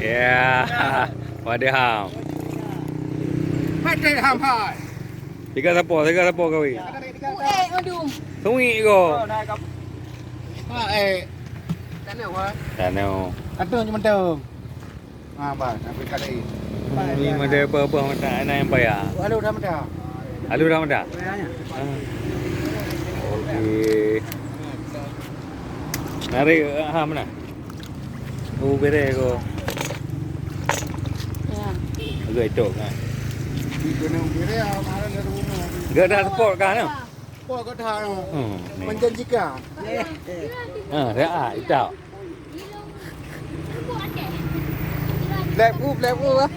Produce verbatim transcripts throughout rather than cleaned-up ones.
Ya, padaham. Hai, padaham, hai. Tiga sapo, tiga sapo kawin. Uek, aduh. Sungi ko. Ha, eh. Tanoh, wah. Tanoh. Atau cuma tahu. Ha, bah, nak beri kadai. Ni mada apa-apa mata anak yang payah. Lalu dah mata. Lalu dah mata. Ah. Okey. Nari, ha, mana? Oh, bere ko. Ya. Agak itu kan. Di gunung bere, ah, malam dari rumah. Gak ada support kan? Pot kat ha. Hmm, ni. Menjanjikan. Ha, dah, ah, itu. Black Bull, Black Bull lah.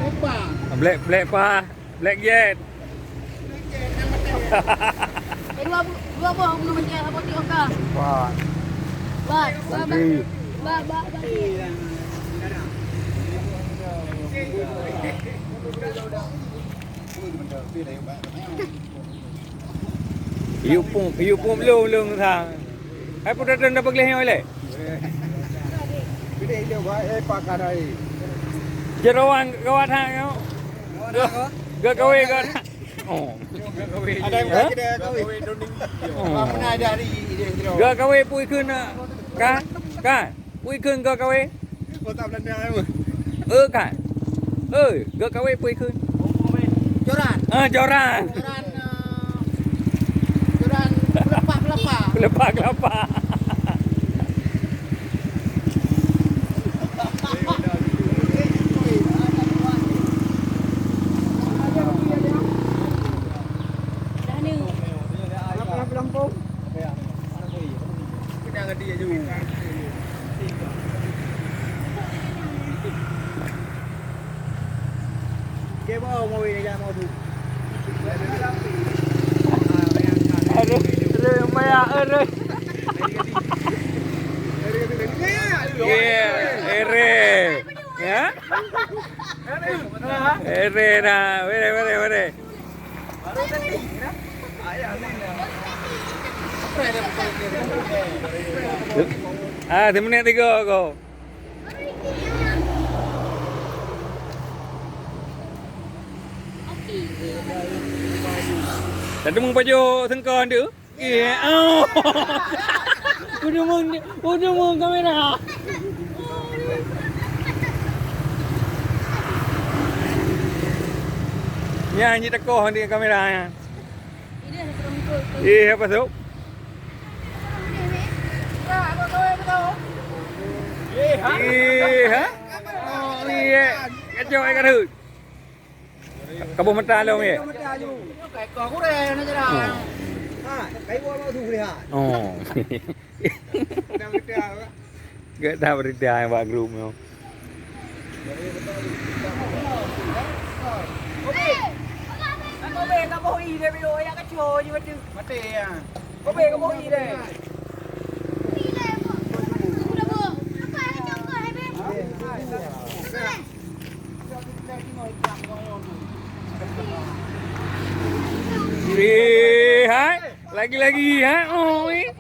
Apa? Black, Black apa? Black Jet. Eh, dua bu-, dua buah bunga macam apa tu, Kak? Wah. Bah, bah, bah. Okey. Bah, bah, bah. Yue pun, yue pun belum, belum sang. Hai pun datang dah pegleh nyoe leh. Jeroan gawat ha nyoe. Gak gawe gak. Oh. Ada yang kawin. Oh. Mana ada hari ini, Jero? Gak gawe pui kheun nak. Kan? Kan? Pui kheun gak gawe. Kota Belanda tu. Eh, kan? Eh, gak gawe pui kheun. Joran. Ah, joran. Joran, eh, joran pelepah kelapa. Pelepah kelapa. Dah ni. Kenapa yang pelempung? Aduh, aduh, maya, aduh. Yeah, ere. Ya? Ere dah. Wede, wede, wede. Ah, semenit tiga ko. Tadi meupajoh seungkon tu. Iya, oh. Udah mau, udah mau kamera. Ya, ni tekoh di kamera ya. Eh, apa tu? Eh, ha? Oh, iya. Kacau, eh, kacau. Kaboh mata lom, ya? Kaboh mata lom. Kaboh gurèe, nak jalan. Hmm. Ha, kayu awak tu boleh, ha. Oh. Dah berita, apa? Gak dah berita yang buat grup tu. Kobe. Kobe, kaboh i dia belok, ya kacau je mata. Mati, ya. Kobe, kaboh i dia. Eh, hai. Lagi-lagi, ha? Oh, eh.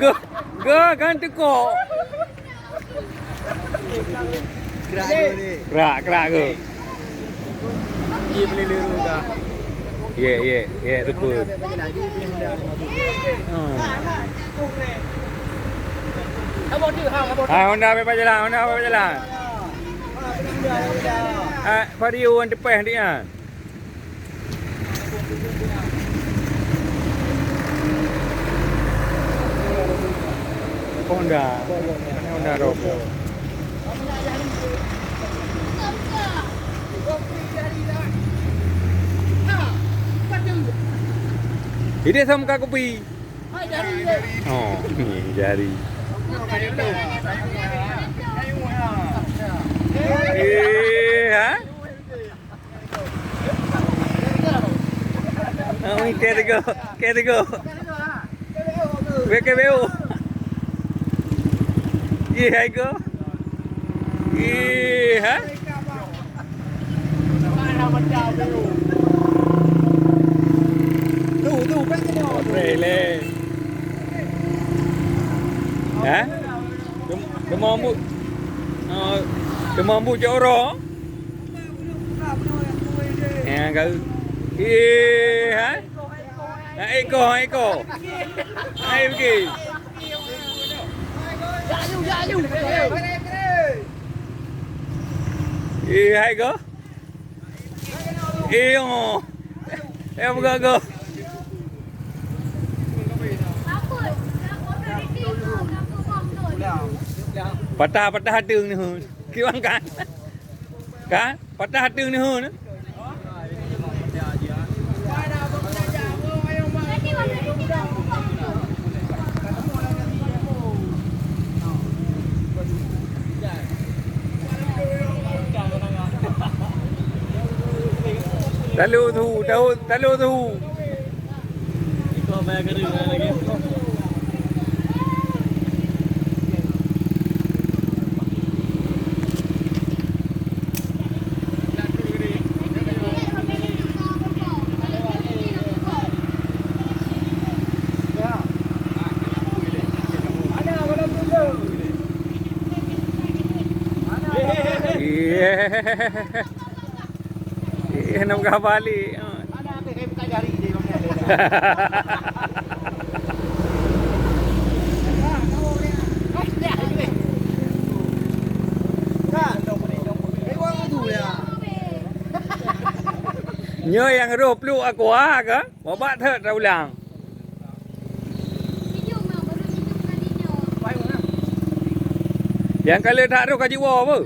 Go, go, kan teuka. Gerak, gerak ke? Ye, ye, ye, teupeu. Hmm. Ah, Honda bak jalan, Honda bak jalan. Ah, Vario wan teupeh dia. Honda. Honda robo. Ideh sama ka kupi. Oh, ni jari. Eh, ha? Oh, okay to go. Okay to go. Weh, ke beu. Ye, hai go. Ye, ha? Tu, tu, bèk keunoe. Boleh leh. Ha? Tem-, teuma bu-, oh, teuma bu cok uroe. Ya, kau. Eh, ha? Ha, iko, ha, iko. Hai, pergi. Eh, hai, ko. Eh, oh. Eh, apa kau? Patah, patah hati ni. Kiwang kan? Kan? Patah hati ni, hun. Talu tu, tahu, talu tu. Iya. Eh, nak peugah balik. Nyoe nyang roh pluek aqua ke? Wabak that taulang. Nyang ka lheueh that roh ka jiwoe apa?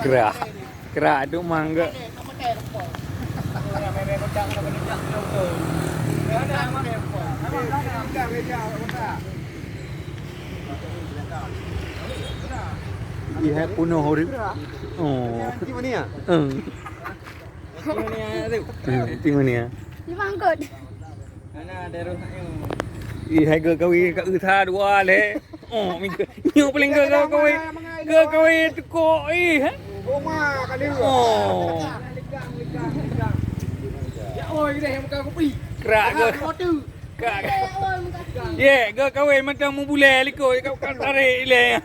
Kerah. Kerak tu mangga. Ih, hai punoh urip. Oh. Hmm. Hmm, tinggal ni, ya. Di mangkuk. Ih, hai geukawen ka eu that dua lé. Oh, mi-, nyoe paléng geukawen. Geukawen tukok, ih, ha? Oh. Kerak geu-, kerak. Ye, geukawen mantong meubulée likot, ka, ka tarek ilée.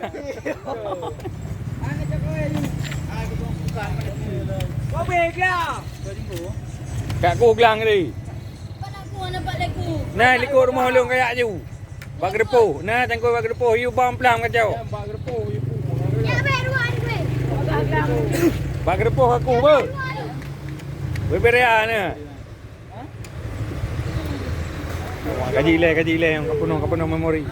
Ka ku glang tadi. Nah, likot rumoh lôn kayak aju. Bak geureupoh. Nah, cangkôi bak geureupoh. Yue bang pelang kacau. Bak geureupoh aku, beuh. Beuberea, nah. Wah, kaji ilée, kaji ilée. Ka peunoh, ka peunoh memori.